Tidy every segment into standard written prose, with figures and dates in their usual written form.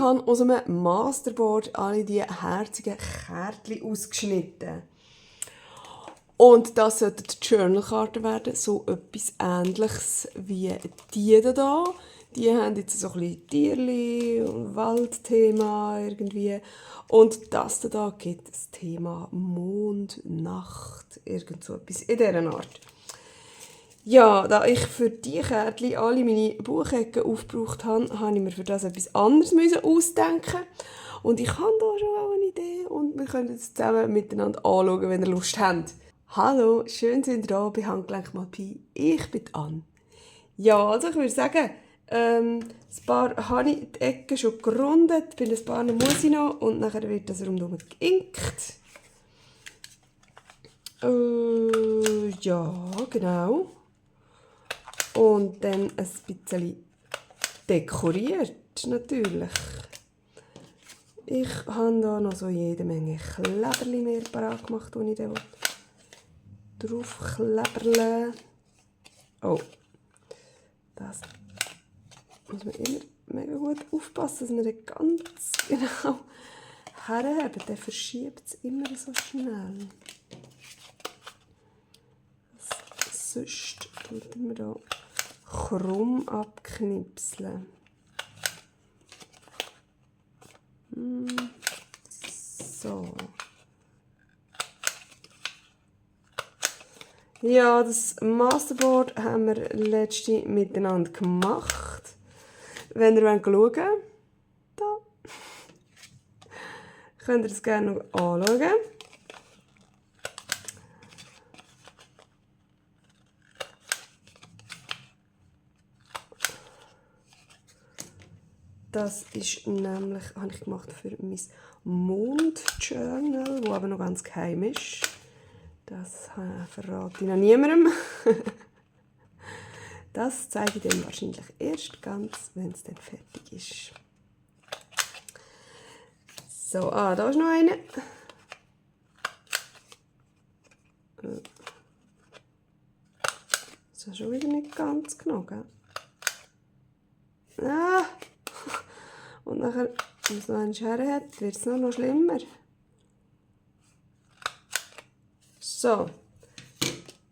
habe aus einem Masterboard alle diese herzigen Kärtchen ausgeschnitten. Und das sollten die Journalkarten werden, so etwas Ähnliches wie die hier. Die haben jetzt so ein bisschen Tierli und Waldthema irgendwie. Und das hier gibt das Thema Mond, Nacht, irgend so etwas in dieser Art. Ja, da ich für diese Kärtchen alle meine Buchecken aufgebraucht habe, habe ich mir für das etwas anderes ausdenken. Und ich habe da schon auch eine Idee und wir können es zusammen miteinander anschauen, wenn ihr Lust habt. Hallo, schön sind ihr da bei Handgelenk mal Pi. Ich bin Anne. Ja, also ich würde sagen, ein paar habe ich die Ecken schon gerundet, bei ein paar muss ich noch und nachher wird das rundherum geinkt. Ja, genau. Und dann ein bisschen dekoriert, natürlich. Ich habe da noch so jede Menge Kleberli mehr parat gemacht, die ich da draufkleberle. Oh, das muss man immer mega gut aufpassen, dass man den ganz genau herhaben. Der verschiebt es immer so schnell. Sonst tut man da krumm abknipseln. So. Ja, das Masterboard haben wir letztens miteinander gemacht. Wenn ihr schauen wollt, da könnt ihr es gerne noch anschauen. Das ist nämlich, habe ich gemacht für mein Mond-Journal, das aber noch ganz geheim ist. Das verrate ich noch niemandem. Das zeige ich dann wahrscheinlich erst ganz, wenn es dann fertig ist. So, da ist noch eine. Das ist schon wieder nicht ganz genau, gell? Ah! Und nachher, wenn es noch einen Schere hat, wird es noch schlimmer. So,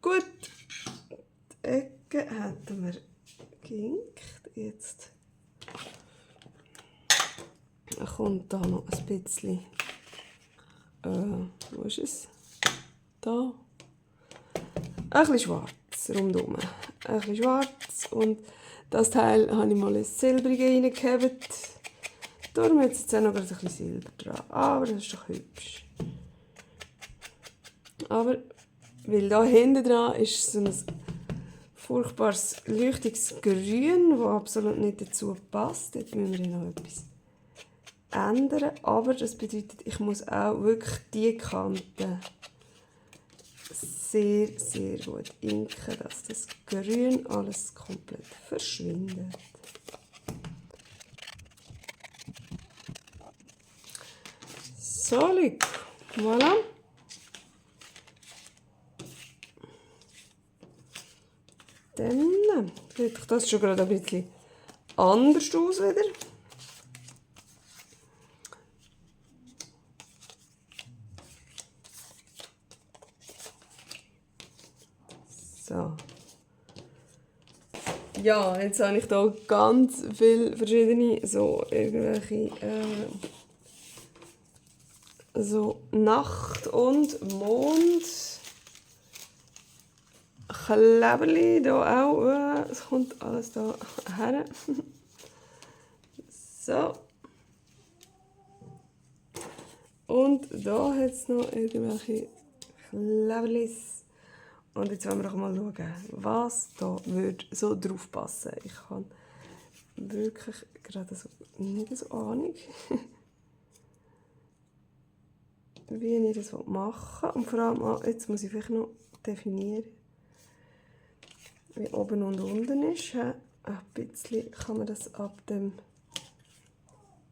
gut. Die Ecke hätten wir geinkt. Jetzt kommt da noch ein bisschen. Wo ist es? Da. Ein bisschen schwarz rundherum. Ein bisschen schwarz. Und das Teil habe ich mal ins Silbrige reingehebt. Darum hat es jetzt auch noch ein bisschen Silber dran. Aber das ist doch hübsch. Aber, weil da hinten dran ist so ein furchtbares, leuchtiges Grün, das absolut nicht dazu passt. Dort müssen wir noch etwas ändern. Aber das bedeutet, ich muss auch wirklich die Kanten sehr, sehr gut inken, dass das Grün alles komplett verschwindet. So, Leute, voilà. Dann sieht das schon gerade ein bisschen anders aus wieder. So. Ja, jetzt habe ich hier ganz viele verschiedene so irgendwelche so Nacht- und Mond Kleberli da auch. Es kommt alles da her. So. Und da hat es noch irgendwelche Kleberlis. Und jetzt wollen wir doch mal schauen, was da würde so drauf passen. Ich habe wirklich gerade so nicht so Ahnung, wie ich das machen will. Und vor allem, jetzt muss ich vielleicht noch definieren, wie oben und unten ist. Ein bisschen kann man das ab dem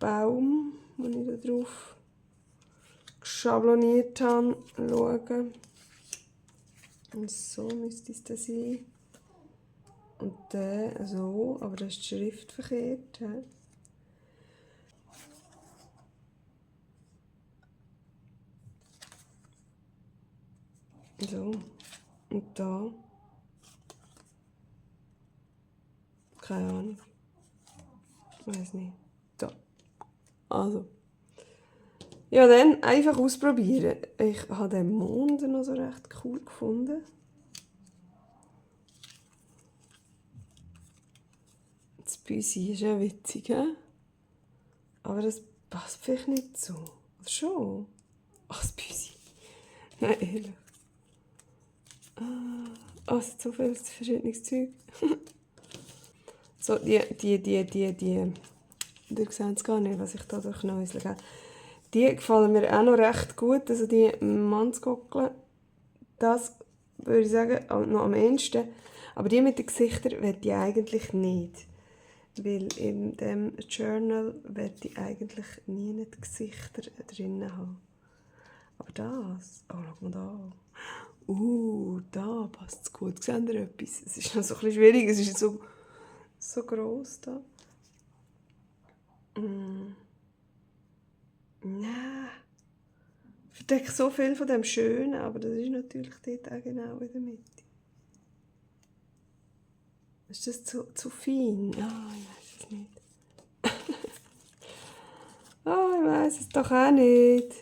Baum, den ich da drauf schabloniert habe, schauen. Und so müsste es dann sein. Und der so, aber da ist die Schrift verkehrt. So. Und da. Keine Ahnung. Weiß nicht. Da. Also. Ja, dann einfach ausprobieren. Ich habe den Mond noch so recht cool gefunden. Das Büsi ist ja witzig, he? Aber das passt vielleicht nicht so. Oder schon? Ach, das Büsi. Nein, ehrlich. Es sind so viele verschiedene Zeug. So, die. Ihr seht es gar nicht, was ich da durchnäusle. Die gefallen mir auch noch recht gut. Also die Mannsgockeln, das würde ich sagen, noch am ehesten. Aber die mit den Gesichtern will ich eigentlich nicht. Weil in diesem Journal will ich eigentlich nie die Gesichter drin haben. Aber das, oh, schau mal da. Da passt es gut. Seht ihr etwas? Es ist noch so ein bisschen schwierig, es ist so gross da. Nein. Ich verdecke so viel von dem Schönen, aber das ist natürlich dort auch genau in der Mitte. Ist das zu fein? Ich weiß es nicht. Ich weiß es doch auch nicht.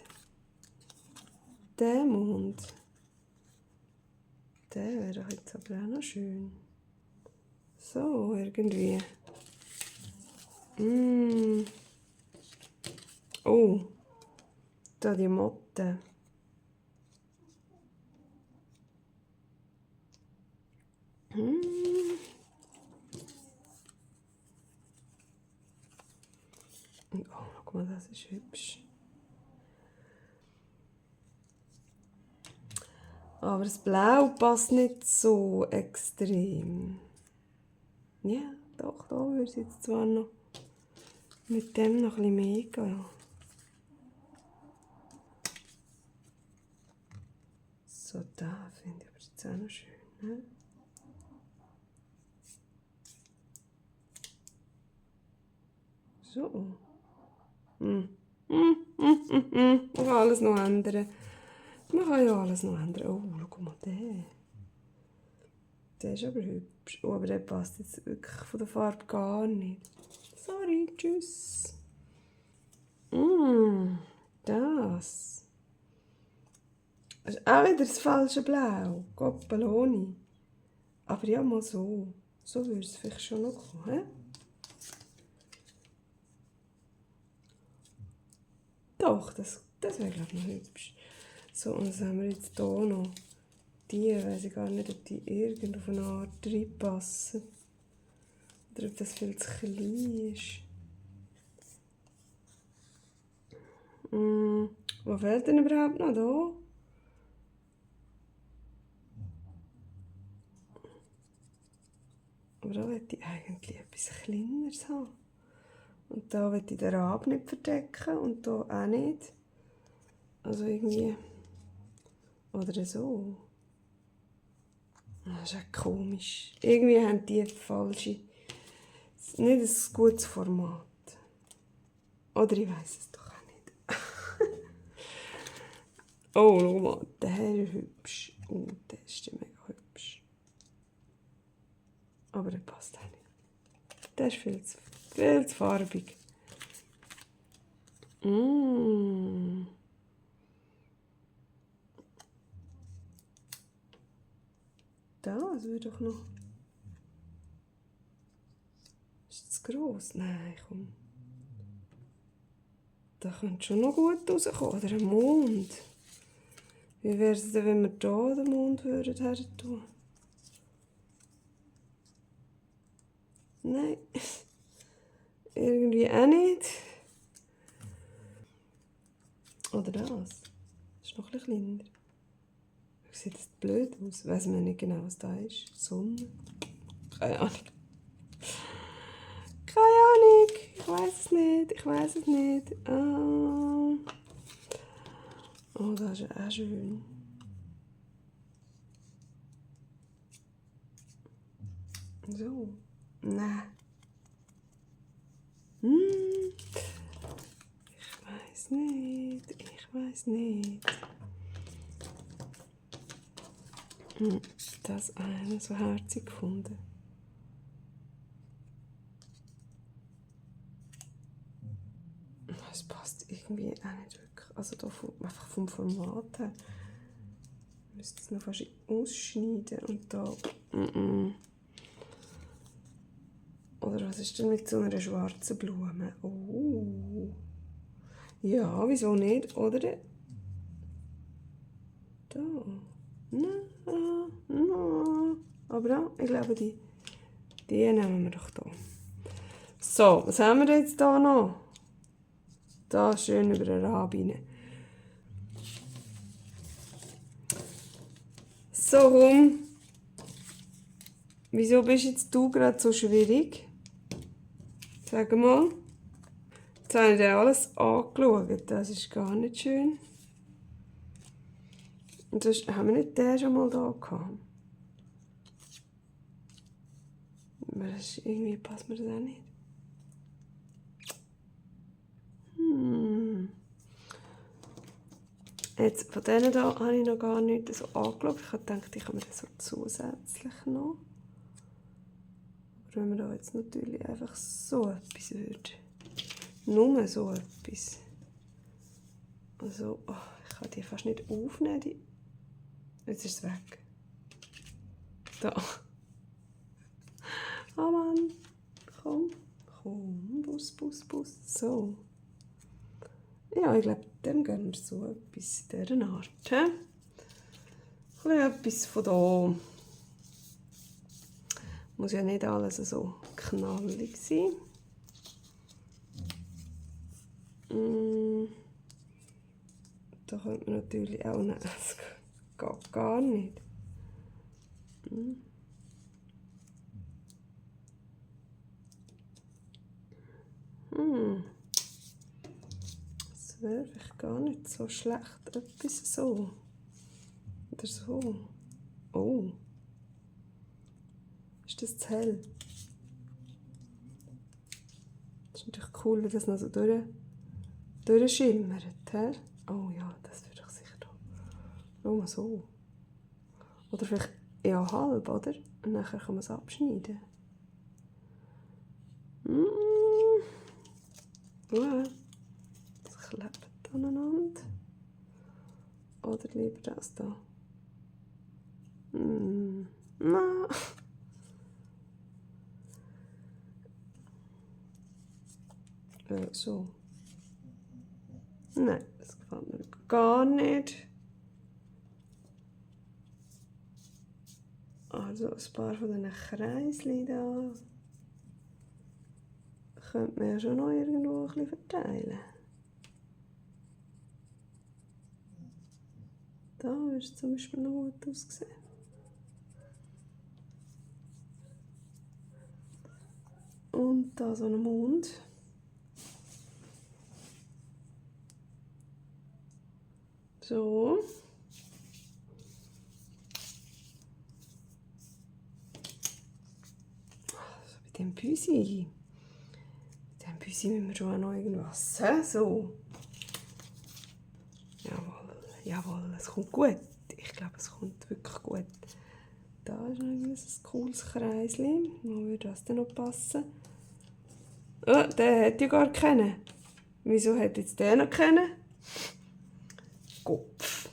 Der Mond. Der wäre doch jetzt aber auch noch schön. So, irgendwie. Oh, da die Motte. Oh, guck mal, das ist hübsch. Aber das Blau passt nicht so extrem. Ja, doch, da würde es jetzt zwar noch mit dem noch ein bisschen mehr gehen. So, da finde ich aber jetzt auch noch schön. Ne? So. Man kann alles noch ändern. Man kann ja alles noch ändern. Oh, schau mal, der ist aber hübsch. Oh, aber der passt jetzt wirklich von der Farbe gar nicht. Sorry, tschüss. Das. Das ist auch wieder das falsche Blau. Coppeloni. Aber ja, mal so. So würde es vielleicht schon noch kommen. He? Doch, das wäre, glaube ich, noch hübsch. So, und was haben wir jetzt hier noch? Die, weiß ich gar nicht, ob die irgendwo auf eine Art reinpassen. Oder ob das viel zu klein ist. Wo fehlt denn überhaupt noch da? Aber da möchte ich eigentlich etwas Kleineres haben. Und da möchte ich den Rab nicht verdecken und da auch nicht. Also irgendwie. Oder so. Das ist auch komisch. Irgendwie haben die falsche. Nicht ein gutes Format. Oder ich weiß es doch auch nicht. Oh, schau mal, der ist hübsch. Der ist mega hübsch. Aber der passt auch nicht. Der ist viel zu farbig. Das würde doch noch. Ist das gross? Nein, komm. Da könnte schon noch gut rauskommen. Oder ein Mond. Wie wäre es denn, wenn wir hier den Mond würden her tun? Nein. Irgendwie auch nicht. Oder das. Das ist noch ein bisschen kleiner. Sieht das blöd aus? Weiss man nicht genau, was da ist. Sonne? Keine Ahnung. Keine Ahnung. Ich weiß es nicht. Oh, das ist auch schön. So. Nein. Ich weiß nicht. Das eine so herzig gefunden. Es passt irgendwie auch nicht wirklich. Also da einfach vom Format her. Ich müsste es noch fast ausschneiden und da. Oder was ist denn mit so einer schwarzen Blume? Oh. Ja, wieso nicht? Oder? Da. No. Aber ja, ich glaube, die nehmen wir doch da. So, was haben wir jetzt da noch? Da schön über den Rahmen rein. So, rum. Wieso bist jetzt du gerade so schwierig? Sag mal. Jetzt habe ich dir alles angeschaut. Das ist gar nicht schön. Und sonst haben wir nicht den schon mal da gehabt. Aber das ist, irgendwie passt mir das auch nicht. Jetzt, von denen da habe ich noch gar nicht so angeschaut. Ich habe gedacht, ich habe mir das so zusätzlich noch. Aber wenn man da jetzt natürlich einfach so etwas würde. Nur so etwas. Also, oh, ich kann die fast nicht aufnehmen. Jetzt ist es weg. Da. Ah Mann. Komm. Bus. So. Ja, ich glaube, dem gehen wir so etwas in dieser Art. Etwas von da. Muss ja nicht alles so knallig sein. Da könnte man natürlich auch nicht. Das geht gar nicht. Das wäre vielleicht gar nicht so schlecht. Etwas so. Oder so. Oh. Ist das zu hell? Das ist natürlich cool, wenn das noch so durchschimmert. He? Oh ja, das würde ich sicher da. Nur so. Oder vielleicht ja halb, oder? Und nachher kann man es abschneiden. Ja, das klebt aneinander. Oder lieber das da. Na. So. Nein, das gefällt mir gar nicht. Also ein paar von diesen Kreischen da könnte man ja schon noch irgendwo ein bisschen verteilen. Da würde es zum Beispiel noch gut aussehen. Und da so ein Mond. So. Also bei dem Büsi. Bei dem Büsi müssen wir schon auch noch irgendwas. So. Jawohl, es kommt gut. Ich glaube, es kommt wirklich gut. Da ist noch ein cooles Kreischen. Wo würde das denn noch passen? Oh, den hätte ich gar keinen. Wieso hätte jetzt der noch keinen? Kopf.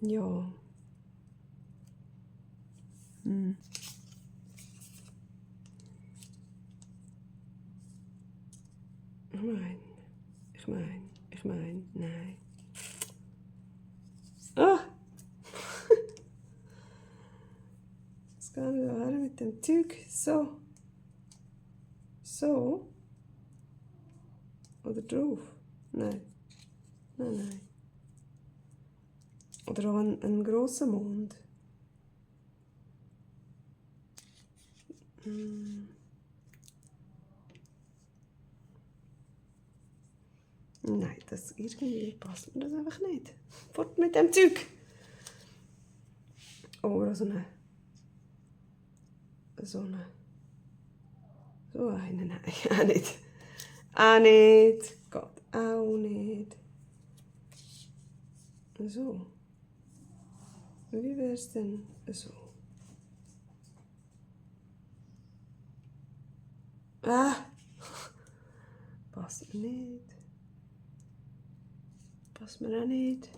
Ja. Ich meine, nein. Ah! Das geht nicht her mit dem Zeug. So. So. Oder drauf. Nein. Oder auch einen grossen Mond. Nein, das irgendwie passt mir das einfach nicht. Fort mit dem Zeug! Oder so eine. So eine, nein, auch nicht. Auch nicht. Geht auch nicht. So. Wie wäre es denn so? Ah! Passt mir nicht. Passt mir auch nicht.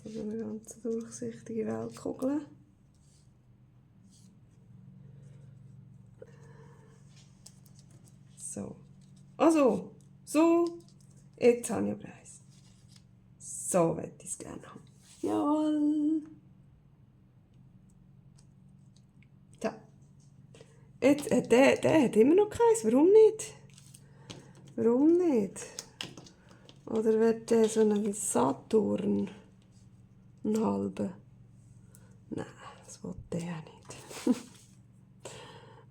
So eine ganz durchsichtige Weltkugel. So. Also, so. Jetzt habe ich aber eins. So möchte ich es gerne haben. Jawohl. Ja. Jetzt, der hat immer noch keins. Warum nicht? Warum nicht? Oder wird der so einen Saturn? Einen halben? Nein, das will der auch nicht.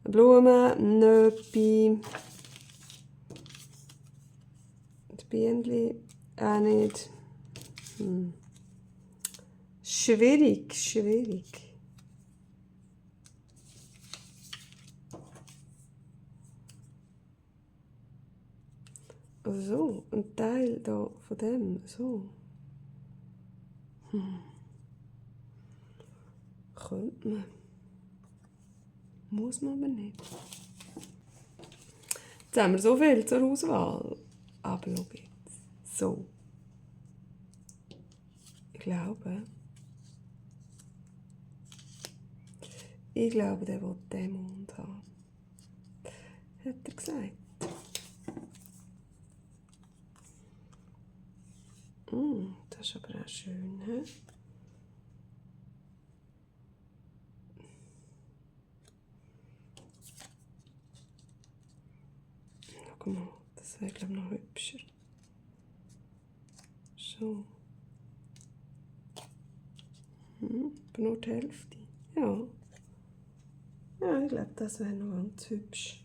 Blumen, Nöppi. Die Bienen auch nicht. Schwierig, schwierig. So, ein Teil da von dem, so. Könnte man. Muss man aber nicht. Jetzt haben wir so viel zur Auswahl. Aber schau jetzt. So. Ich glaube, der will den Mond haben. Hat er gesagt. Das ist aber auch schön, he? Guck mal, das wäre, glaube ich, noch hübscher. So. Aber nur die Hälfte. Ja. Ja, ich glaube, das wäre noch ganz hübsch.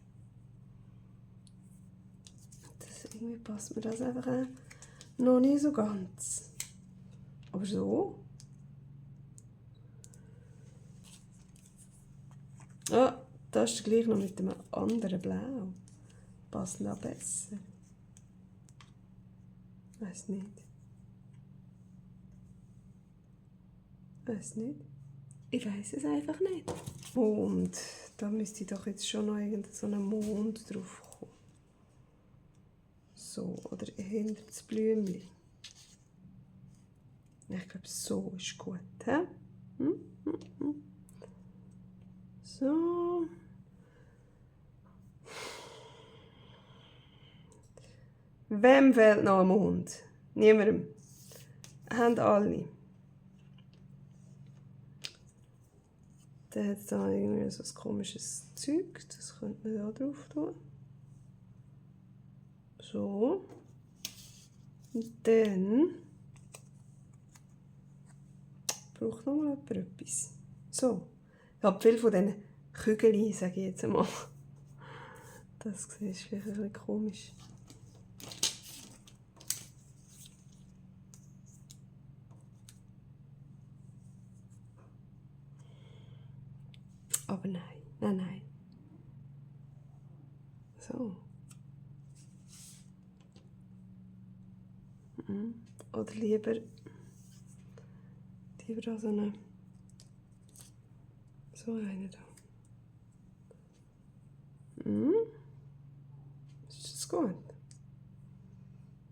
Irgendwie passt mir das einfach auch noch nicht so ganz. Aber so. Ah, das ist gleich noch mit einem anderen Blau. Passt noch besser. Weiß nicht. Weiß nicht. Ich weiß es einfach nicht. Mond. Da müsste doch jetzt schon noch irgendein so ein Mond drauf kommen. So, oder hinter das Blümchen. Ich glaube, so ist gut. He? So. Wem fehlt noch ein Mond? Niemandem. Haben alle. Der hat da irgendwie so ein komisches Zeug. Das könnte man da drauf tun. So. Und dann braucht noch mal jemand etwas. So. Ich habe viel von diesen Kügeln, sage ich jetzt einmal. Das ist vielleicht ein bisschen komisch. Aber nein, nein. So. Oder lieber da so eine da. Ist das gut?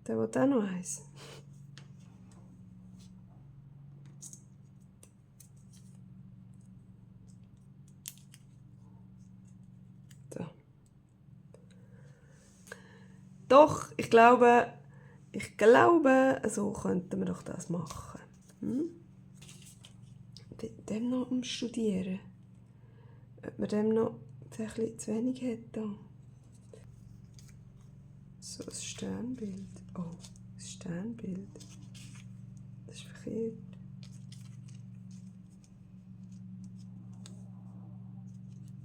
Der will auch noch eins. So. Doch, ich glaube, so könnten wir doch das machen. Dem noch umstudieren. Ob man dem noch ein bisschen zu wenig hat. Da. So ein Sternbild. Oh, ein Sternbild. Das ist verkehrt.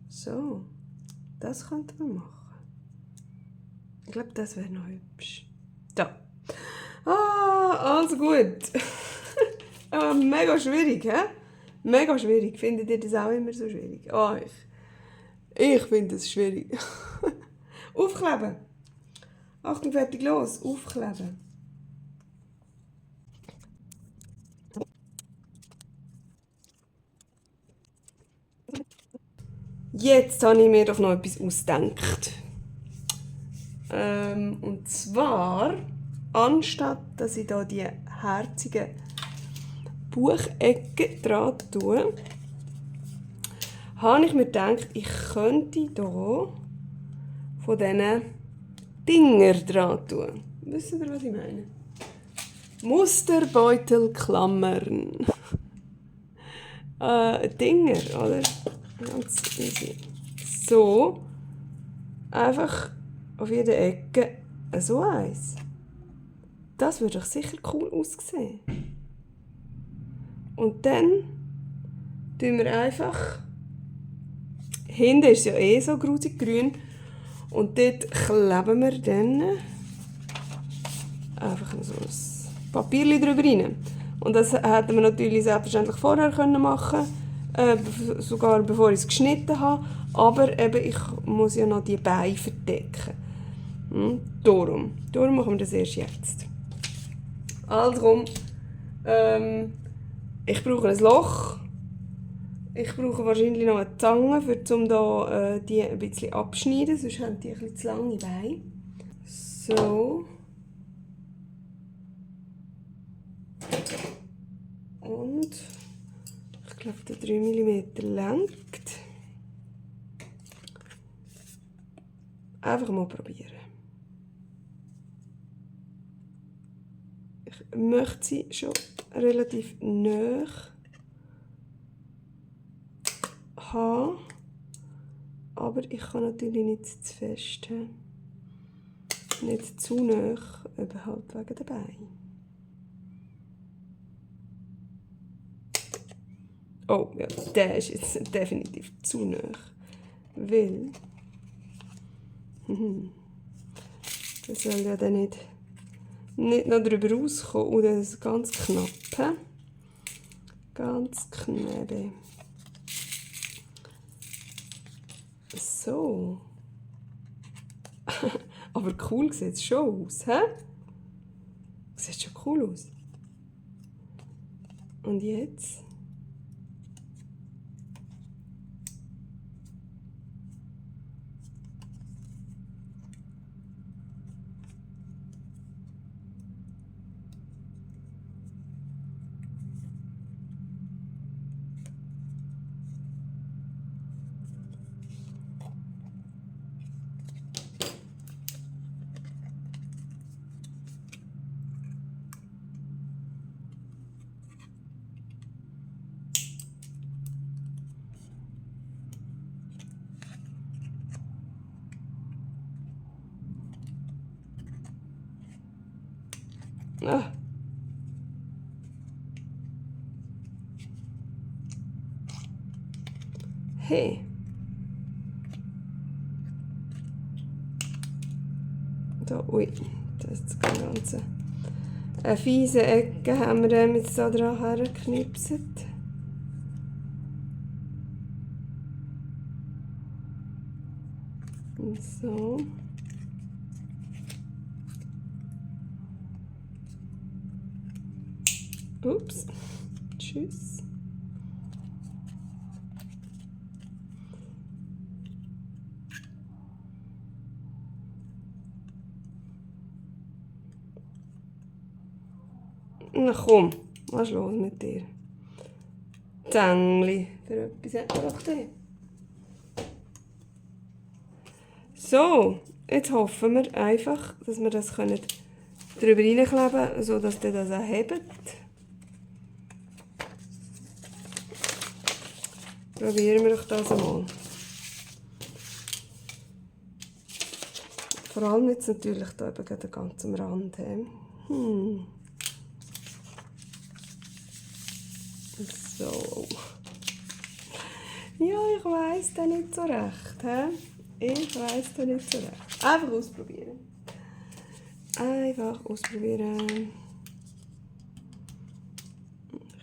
So, das könnte man machen. Ich glaube, das wäre noch hübsch. Da. Ah, alles gut. Aber mega schwierig, hä? Mega schwierig. Findet ihr das auch immer so schwierig? Oh, ich finde es schwierig. Aufkleben. Achtung, fertig, los. Aufkleben. Jetzt habe ich mir doch noch etwas ausgedacht. Und zwar, anstatt dass ich da die herzigen Buchecken dran tue, habe ich mir gedacht, ich könnte hier von diesen Dinger dran tun. Wisst ihr, was ich meine? Musterbeutelklammern. Dinger, oder? Ganz easy. So. Einfach auf jeder Ecke so eins. Das würde doch sicher cool aussehen. Und dann tun wir einfach... Hinten ist es ja eh so grusig grün. Und dort kleben wir dann einfach so ein Papierchen drüber rein. Und das hätten wir natürlich selbstverständlich vorher machen können, sogar bevor ich es geschnitten habe. Aber eben, ich muss ja noch die Beine verdecken. Darum machen wir das erst jetzt. Also, ich brauche ein Loch. Ich brauche wahrscheinlich noch eine Zange, um da, die ein bisschen abschneiden, sonst haben die ein bisschen zu lange Beine. So. Und ich glaube, der 3 mm lenkt. Einfach mal probieren. Ich möchte sie schon relativ nahe haben, aber ich kann natürlich nicht zu fest, nicht zu nahe, eben halt wegen der Beine. Oh ja, der ist jetzt definitiv zu nahe, weil das soll ja dann nicht noch drüber rauskommen und das ist ganz knapp, ganz knapp. So. Aber cool sieht es schon aus, hä? Sieht schon cool aus. Und jetzt? Ah. Hey. Da, ui, das ist das Ganze. Eine fiese Ecke haben wir jetzt da dran hergeknipset. So. Ups. Tschüss. Na komm, was ist los mit dir? Zängli, für etwas hat man doch den. So, jetzt hoffen wir einfach, dass wir das drüber reinkleben können, sodass ihr das auch hebt. Probieren wir doch das einmal. Vor allem jetzt natürlich hier eben gerade ganz am Rand. So. Ja, ich weiss da nicht so recht. Ich weiss da nicht so recht. Einfach ausprobieren. Einfach ausprobieren.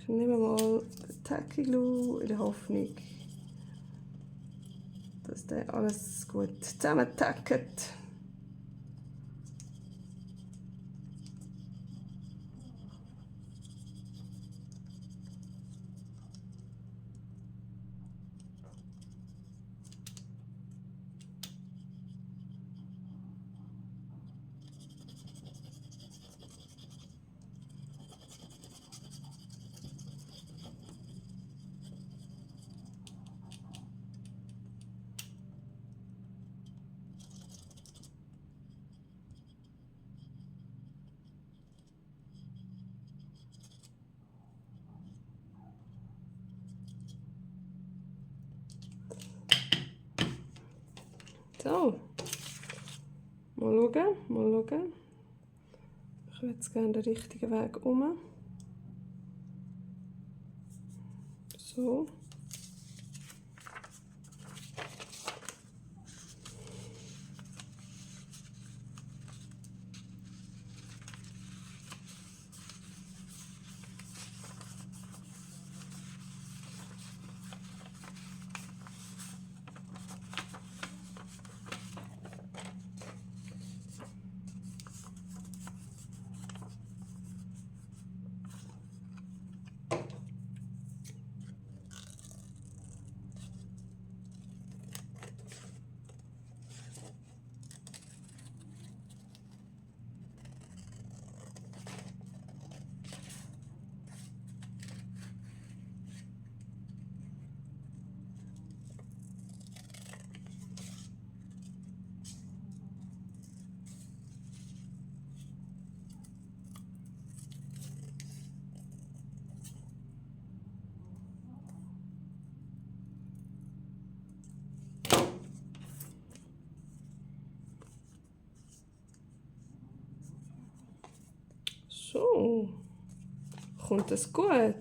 Ich nehme mal den Tacky Glue in der Hoffnung, dass der alles gut zusammentackt. So. Mal schauen, mal schauen. Ich will jetzt gerne den richtigen Weg um. So. So. Kommt das gut?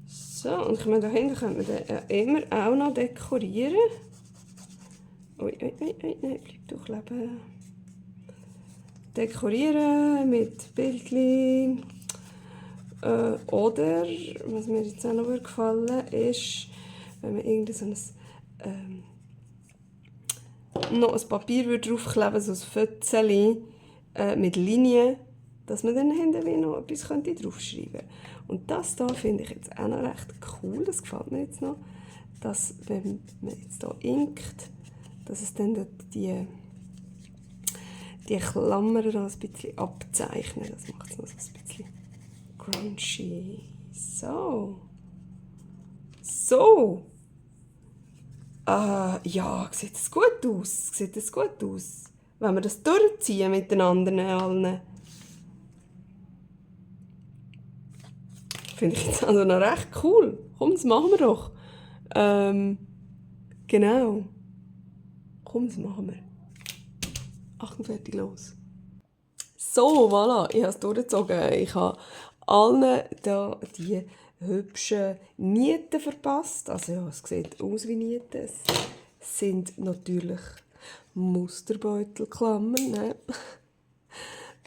So, und ich meine, da hinten können wir den immer auch noch dekorieren. Ui, ui, ui, ui, nein, bleib doch leben. Dekorieren mit Bildchen. Oder, was mir jetzt auch noch gefallen ist, wenn man irgendwie so noch ein Papier draufkleben, so ein Fötzchen mit Linien, dass man dann hinten noch etwas draufschreiben könnte. Und das hier finde ich jetzt auch noch recht cool, das gefällt mir jetzt noch, dass, wenn man jetzt hier inkt, dass es dann die Klammern noch ein bisschen abzeichnen. Das macht es noch so ein bisschen grungy. So. So. Ja, sieht es gut aus. Sieht es gut aus. Wenn wir das durchziehen mit den anderen allen. Finde ich jetzt also noch recht cool. Komm, das machen wir doch. Genau. Komm, das machen wir. Achtung, fertig, los. So, voilà, ich habe es durchgezogen. Ich habe allen da die hübschen Nieten verpasst. Also ja, es sieht aus wie Nieten. Es sind natürlich Musterbeutelklammern. Ne?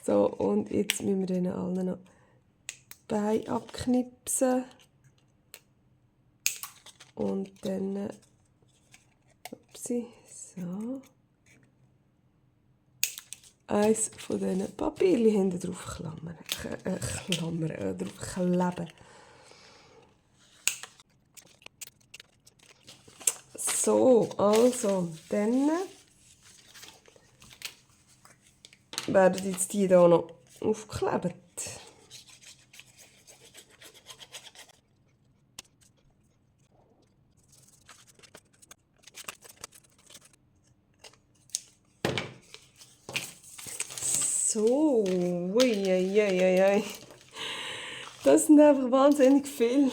So, und jetzt müssen wir denen allen noch die Beine abknipsen. Und dann... Upsi, so... eins von diesen Papierchen hinten drauf klammern. Drauf kleben. So, also, dann werden jetzt die hier noch aufgeklebt. So, ui. Das sind einfach wahnsinnig viel.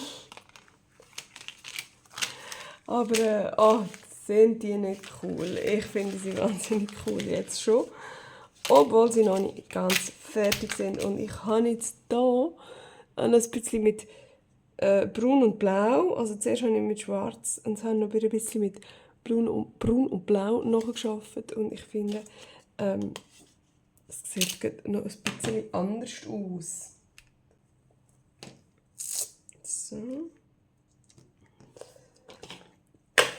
Aber, sind die nicht cool? Ich finde sie wahnsinnig cool jetzt schon. Obwohl sie noch nicht ganz fertig sind. Und ich habe jetzt hier ein bisschen mit Braun und Blau. Also zuerst habe ich mit Schwarz und dann noch ein bisschen mit Braun und Blau nachgearbeitet. Und ich finde, es sieht noch ein bisschen anders aus. So.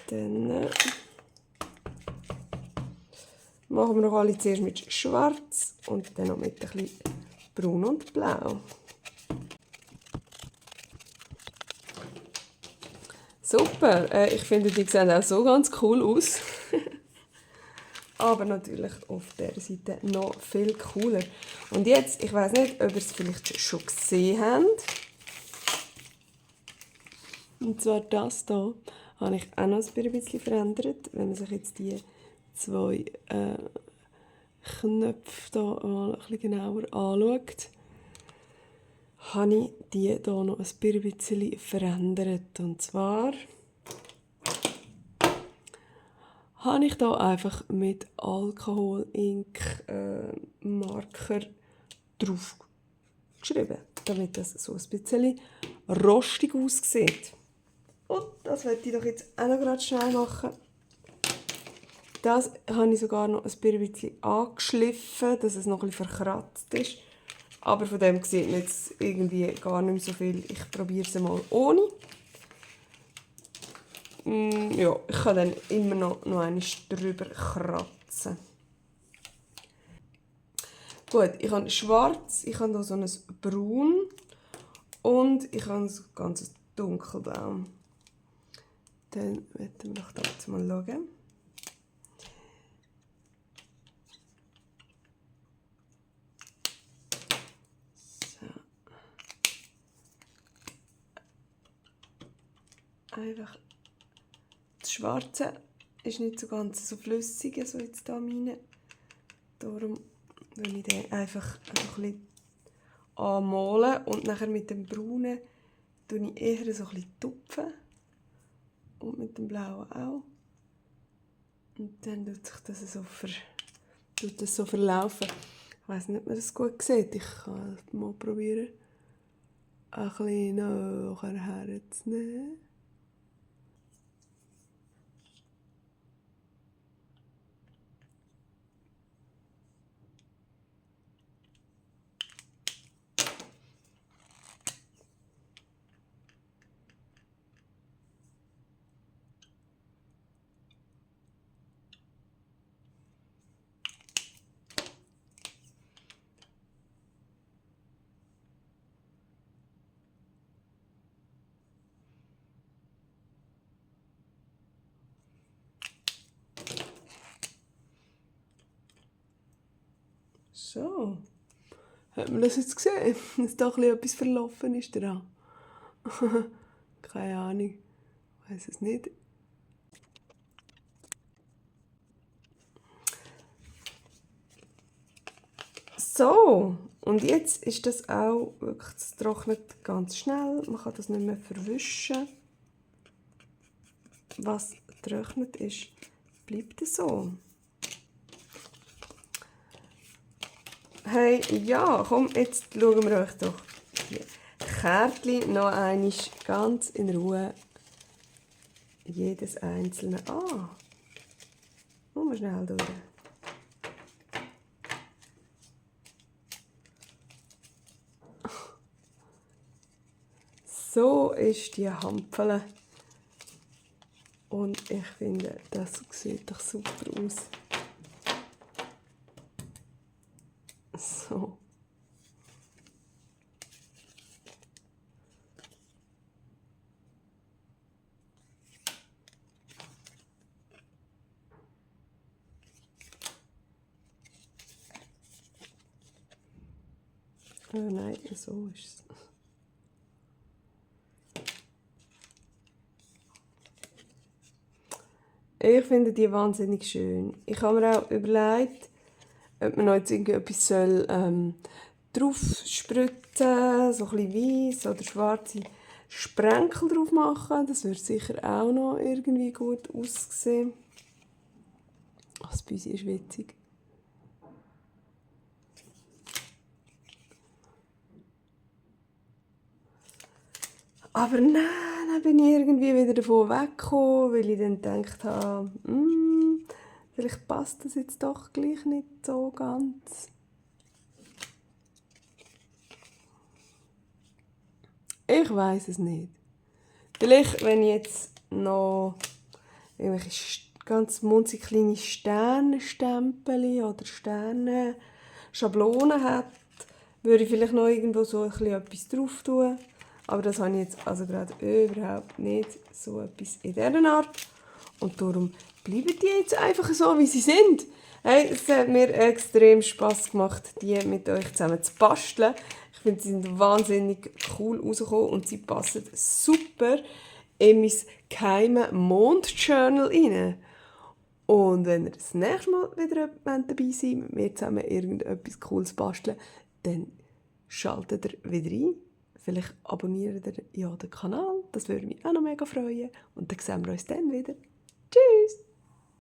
Dann machen wir noch alle zuerst mit Schwarz und dann noch mit ein bisschen Braun und Blau. Super, ich finde, die sehen auch so ganz cool aus. Aber natürlich auf dieser Seite noch viel cooler. Und jetzt, ich weiß nicht, ob ihr es vielleicht schon gesehen habt. Und zwar das hier habe ich auch noch ein bisschen verändert. Wenn man sich jetzt die 2 Knöpfe hier mal ein bisschen genauer anschaut, habe ich die hier noch ein bisschen verändert. Und zwar habe ich hier einfach mit Alkohol-Ink Marker drauf geschrieben, damit das so ein bisschen rostig aussieht. Und das werde ich doch jetzt auch noch gerade schnell machen. Das habe ich sogar noch ein bisschen angeschliffen, dass es noch ein bisschen verkratzt ist. Aber von dem sieht man jetzt irgendwie gar nicht mehr so viel. Ich probiere es mal ohne. Ja, ich kann dann immer noch einmal drüber kratzen. Gut, ich habe schwarz, ich habe hier so ein Braun und ich habe ein ganz dunkelblau. Dann werden wir doch dazu mal schauen. So. Einfach das Schwarze ist nicht so ganz so flüssig, so jetzt da rein. Darum will ich den einfach ein bisschen anmalen und nachher mit dem Braunen tue ich eher so ein bisschen tupfen. Und mit dem Blauen auch. Und dann tut sich das so verlaufen. Ich weiss nicht, ob man das gut sieht. Ich kann mal probieren, ein bisschen nachher herzunehmen. So, hat man das jetzt gesehen, dass da etwas verlaufen ist dran? Keine Ahnung, ich weiss es nicht. So, und jetzt ist das auch wirklich, es trocknet ganz schnell, man kann das nicht mehr verwischen. Was getrocknet ist, bleibt so. Hey, ja, komm, jetzt schauen wir euch doch die Kärtchen noch einmal ganz in Ruhe jedes einzelne an. Nur mal schnell durch. So ist die Hampfele. Und ich finde, das sieht doch super aus. So. Oh nein, so ist es. Ich finde die wahnsinnig schön. Ich habe mir auch überlegt, ob man noch jetzt irgendetwas drauf spritzen, so ein bisschen weiss oder schwarze Sprenkel drauf machen. Das würde sicher auch noch irgendwie gut aussehen. Ach, das Büsi ist witzig. Aber nein, dann bin ich irgendwie wieder davon weggekommen, weil ich dann gedacht habe, vielleicht passt das jetzt doch gleich nicht so ganz. Ich weiß es nicht. Vielleicht, wenn ich jetzt noch irgendwelche ganz munzig kleine Sternenstempel oder Sternenschablonen hätte, würde ich vielleicht noch irgendwo so ein bisschen etwas drauf tun. Aber das habe ich jetzt also gerade überhaupt nicht, so etwas in dieser Art. Und darum bleiben die jetzt einfach so, wie sie sind. Hey, es hat mir extrem Spass gemacht, die mit euch zusammen zu basteln. Ich finde, sie sind wahnsinnig cool rausgekommen und sie passen super in mein geheimes Mondjournal rein. Und wenn ihr das nächste Mal wieder dabei seid, mit mir zusammen irgendetwas Cooles basteln, dann schaltet ihr wieder ein. Vielleicht abonniert ihr ja den Kanal, das würde mich auch noch mega freuen. Und dann sehen wir uns dann wieder. Tschüss!